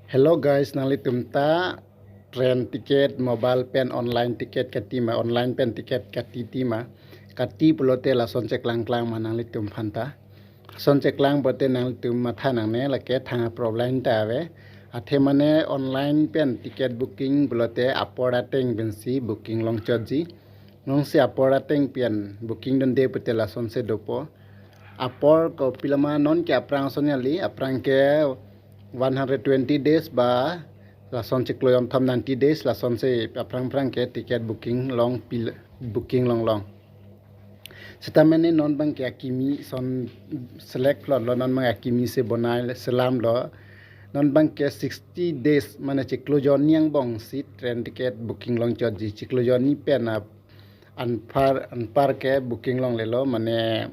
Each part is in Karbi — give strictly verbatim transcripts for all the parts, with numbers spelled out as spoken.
Hello guys, nanglitum ta train ticket mobile pen online ticket kati ma, online pen ticket kati ti ma, kati pulote lason cheklangklang ma nanglitum aphan ta? Lason cheklang pulote nanglitum matha nangne, lake thang a problem ta ave. Athe mane online pen ticket booking pulote apor ateng pensi booking longchotji. Nonsi apor ateng pen booking dunde pulote lasonsi dopo. Apor kopiloma non ke aphrang ason kali, aphrang ke one hundred twenty days ba lason chiklo jonthom ninety days lasonsi aphrang aphrang ke ticket booking long pil, booking longlong. Seta mane non abang ke akimi ason select lo, lo non abang akimi si bonai selam lo. Non abang ke sixty days mane chiklo jonni angbong si train ticket booking longchotji, chiklo jonni pen a anpar anpar ke booking longlelo, mane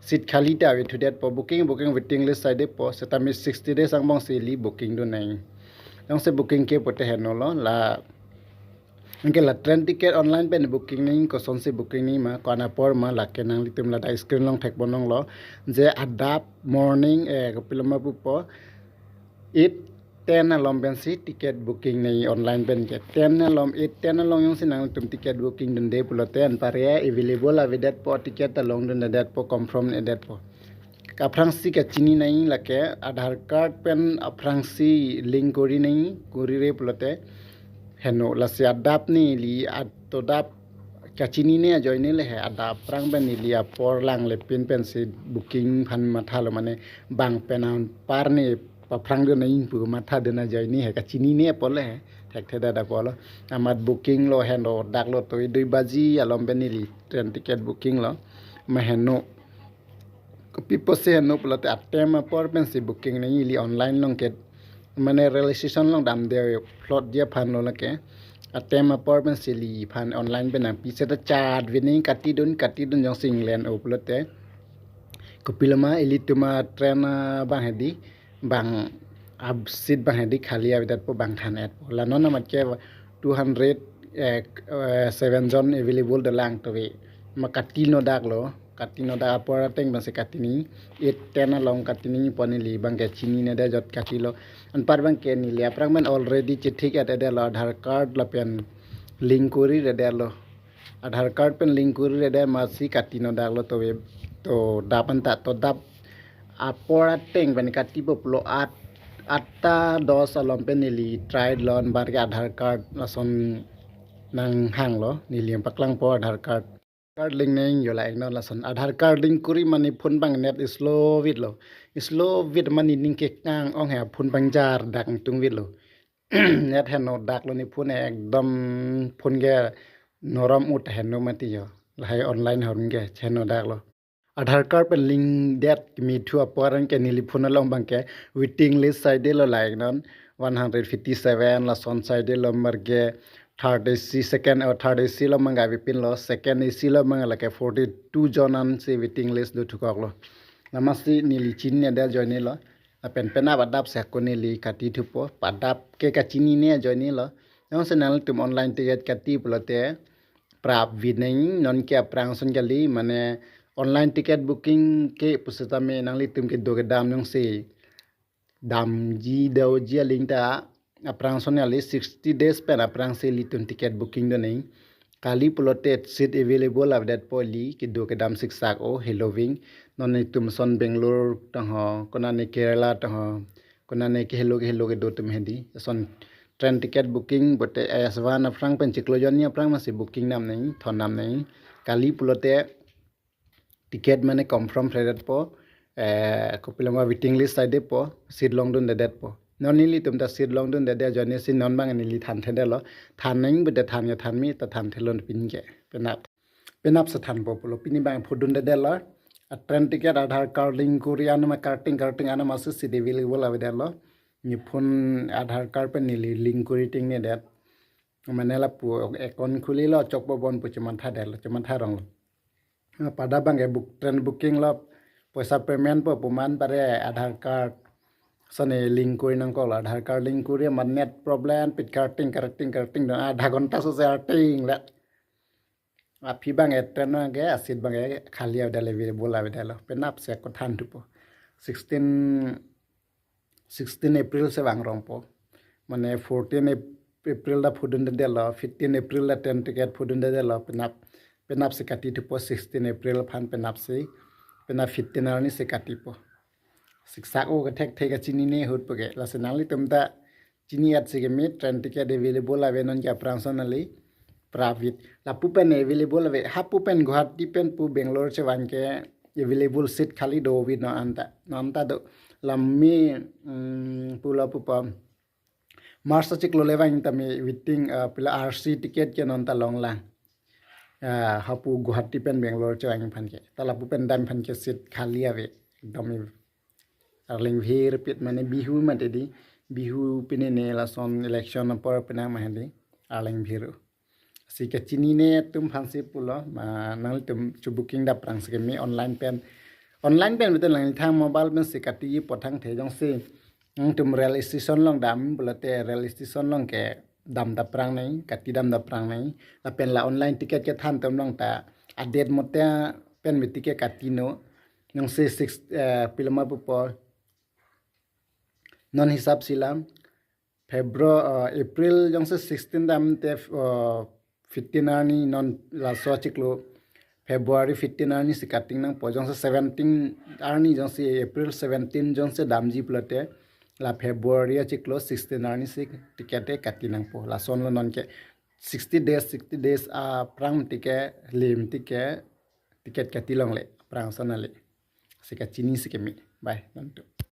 seat khali ta ave thudetpo, booking booking waiting list side po, seta mane sixty days angbong si ili booking dunnang. Jongsi booking ke pulote heno lo la. Anke la train ticket online pen booking nangji, kosonsi booking nangji ma, ko-an apor ma, lake nanglitum ladak screen along thek ponlonglo, je adap morning, eh, kopiloma pupo, eight ten along pensi ticket booking nangji online pen ke. Ten along, eight ten along jongsi nanglitum ticket booking dunde pulote anpar ke available avedetpo, ticket ta longdundedetpo, confirm-edetpo. Aphrangsi kachini nangji lake Aadhaar card pen aphrangsi link kori nangji, korire pulote heno, lasi adap neli at todap kachinine ajoine le he, adap aphrang pen neli apor langle pin pensi booking aphan mathalo, mane bang pen anpar ne paphrang dun nangji pu mathadun ajoine he, kachinine apor le he, thekthedet apor lo. Amat booking lo, heno dak lo, toi dui baji along pen neli train ticket booking lo. Ma heno, kopi pusi heno pulote atem apor pensi booking nangji, ili online along ke, mane railway station along damde, plot dia aphan lo lake. Atem apor pensi ili aphan online pen nangpi, seta chat vini katidun katidun jongsi England o pulote, kopiloma ilitum a train abang hedi, bang a seat abang hedi khali avedetpo, bang than-etpo. La non amat ke two hundred, eh, eh, seven jon available dolang, tobe ma kati nodak lo, kati nodak, apor ateng pensi kati nangji, eight ten along kati nangji pu neli abang ke chinine de jot katilo. Anpar abang ke neli aphrang pen already chethik-et-edetlo, Aadhaar card lapen link koriredetlo. Aadhaar card pen link koriredet masi kati nodak lo, tobe todap anta, todap apor ateng pen katipo pulo, at atta dos along pen neli try lo, anpar ke Aadhaar card lason nanghanglo, neli paklangpo Aadhaar card. Card link nangji jo la-iknon, lason Aadhaar card link kori mane phone abang net slow vit lo. Slow vit mane ning kekang ong he, phone abang jar dak tung vit lo. Net heno dak lo, ne phone ekdom phone ke norom ut heno mati jo. Lahai online ahormu ke heno dak lo. Aadhaar card pen link det kimi thu apor anke neli phone along abang ke waiting list side lo, la-iknon one hundred fifty seven, lason side lo, mar ke third A C, second or third A C along abang ke avepinlo, second A C along abang ke lake forty two jon ansi waiting list do thukoklo. Lamasi neli chinine de ajoine lo. Lapen penap adap si ako neli kati thupo, padap ke kachinine ajoine lo. Jongsi nanglitum online ticket kati pulote prap vit nangji, non ke aphrang ason kali, mane online ticket booking ke pusitame nanglitum kedo kedam jongsi damji doji aling ta, aphrang ason kali, sixty days pen aphrangsi ilitum ticket booking dun nangji. Kali pulote seat available avedetpo, ili kedo kedam siksak o, heloving. Non itum ason Bangalore tangho, konane Kerala tangho, konane kehelo kehelo kedo atum hedi. Ason train ticket booking pulote S one aphrang pen chiklo jonni aphrang masi booking dam nangji, thon dam nangji. Kali pulote ticket mane confirm thedetpo, eh, kopiloma waiting list side po, seat longdundedetpo. Non nelitum ta seat longdundedet ajoine si non abang neli thanthedetlo. Than nangji pulote than ke than me, ta thanthelon pini ke. Penap, penap si thanpo pulo, pini abang phodundedetlo. A train ticket Aadhaar card link kori anama, karting karting anama si seat available avedetlo. Ne phone Aadhaar card pen neli link kori ting ne det. Mane lapu account khulilo, chokpo bon pu chemathadetlo, chemathadetlo. Pada abang ke book, train booking lo, poisa payment po pu man pare Aadhaar card sane link kori nangkok lo, Aadhaar card link kori amat net problem, pit karting karting karting dun, adha ghonta sose arting le. Aphi abang ke train abang ke a seat abang ke khali avedetlo, available avedetlo. Penap si ako than thupo. Sixteen, sixteen April si vang rongpo. mane fourteen Ap- April ta phudun de delo, fifteen April ta train ticket phudun de delo, penap penap si kati thupo sixteen April aphan penap si, penap fifteen arni si katipo. Siksak o kethek thek kachinine ahut puke. Lasi nanglitum ta chini-et si keme, train ticket available ave non ke aphrang ason nangli prapvit. Lapu pen available ave. Hapu pen Guwahati pen pu Bangalore chevang ke available seat khali do ave non anta. Non anta do lami, mm, pulo pupo. March achiklo le vang tame waiting, ah, pila R C ticket ke non ta longlang. Ah, hapu Guwahati pen Bangalore chevang aphan ke. Ta lapu pen dam aphan ke seat khali ave. Ekdom arleng bhir pit mane Bihu mate di. Bihu pine ne lason election apor penang mane di. Arleng bhir. Si kachinine atum aphan si pulo, ma nanglitum chu booking dap aphrang si keme online pen. Online pen betul nangthang mobile pen si kati po thangthe jongsi nangtum rail station along dam pulote rail station along ke dam dap aphrang nangji, kati dam dap aphrang nangji. Lapen la online ticket kethan atum along ta a-date mote pen mati ke kati non. Jongsi six, eh, pilama pupo non hisap si la February, uh, April jongsi sixteen dam te, uh, fifteen arni non laso achiklo February fifteen arni si kati nangpo, jongsi seventeen arni jongsi April seventeen jongsi damji pulote la February achiklo sixteen arni si ticket ke kati nangpo. Lasonlo non ke sixty days, sixty days aphrang ticket lim ticket, ticket kati longle aphrang ason nangli. Si kachini si keme. Bye. Nontu.